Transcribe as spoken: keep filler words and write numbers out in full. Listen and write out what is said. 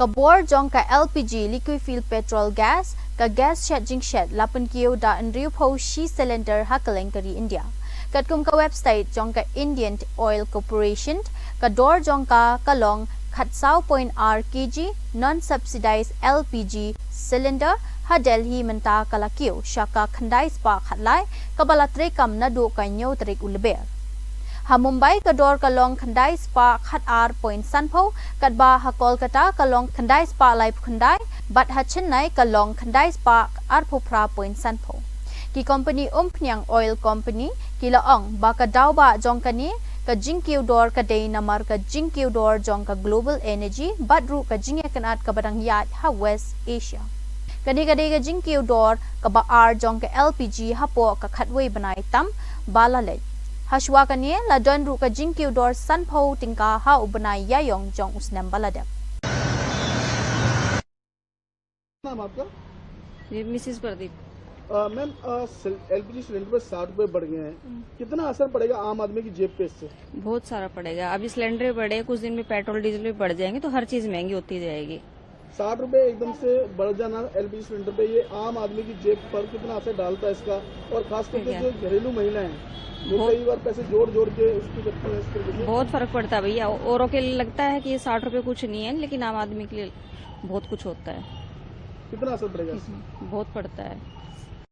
Ka bor jong ka L P G, liquefied petrol gas, ka gas shet jingshet la pynkiew da hynriewphew shi cylinder ha kylleng ka ri India. Katkum ka website jong ka Indian Oil Corporation, ka dor jong ka ka long khatsaw point ar kg non subsidized L P G cylinder. Ha Delhi mynta ka la kiew sha ka khyndai spah khatlai, kaba la treikam naduh ka hynñiew tarik u Lber. Ha Mumbai ka dor ka long khyndai spah khatar point sanphew, katba ha Kolkata ka long khyndai spah laiphew khyndai, bad ha Chennai ka long khyndai spah arphew phra point sanphew. Ki kompani umphniang oil company ki la ong ba ka daw ba jong kane ka jingkiew dor ka dei namar ka jingkiew dor jong ka global energy bad ruh ka jingïakynad kaba dang ïaid ha West Asia. Kane ka dei ka jingkiew dor kaba ar jong ka L P G hapoh ka khatwei bnai tam ba la leit. Hashwa kane la don ruh ka jingkiew dor sanphew tyngka ha u bnai Ïaïong jong u snem ba la dep. नाम आपका? जी, मिसेस प्रदीप। अ, मैम, अ, सिल-, एलपीजी सिलेंडर पर साठ रुपए बढ़ गए हैं, कितना असर पड़ेगा आम आदमी की जेब पे इससे? बहुत सारा पड़ेगा। अभी सिलेंडर भी बढ़े, कुछ दिन में पेट्रोल डीजल भी बढ़ जाएंगे, तो हर चीज़ महंगी होती जाएगी। साठ रुपए एकदम से बढ़ जाना एलपीजी सिलेंडर पे, ये आम आदमी की जेब पर कितना असर डालता है इसका? और खास करके ठीक है। जो घरेलू महिलाएं हैं, वो बहुत- कई बार पैसे जोड़ जोड़ के उसकी करती हैं इस तरीके से। बहुत फ़र्क पड़ता है भैया। औरों के लिए लगता है कि ये साठ रुपये कुछ नहीं है, लेकिन आम आदमी के लिए बहुत कुछ होता है। कितना असर पड़ेगा इससे? बहुत पड़ता है।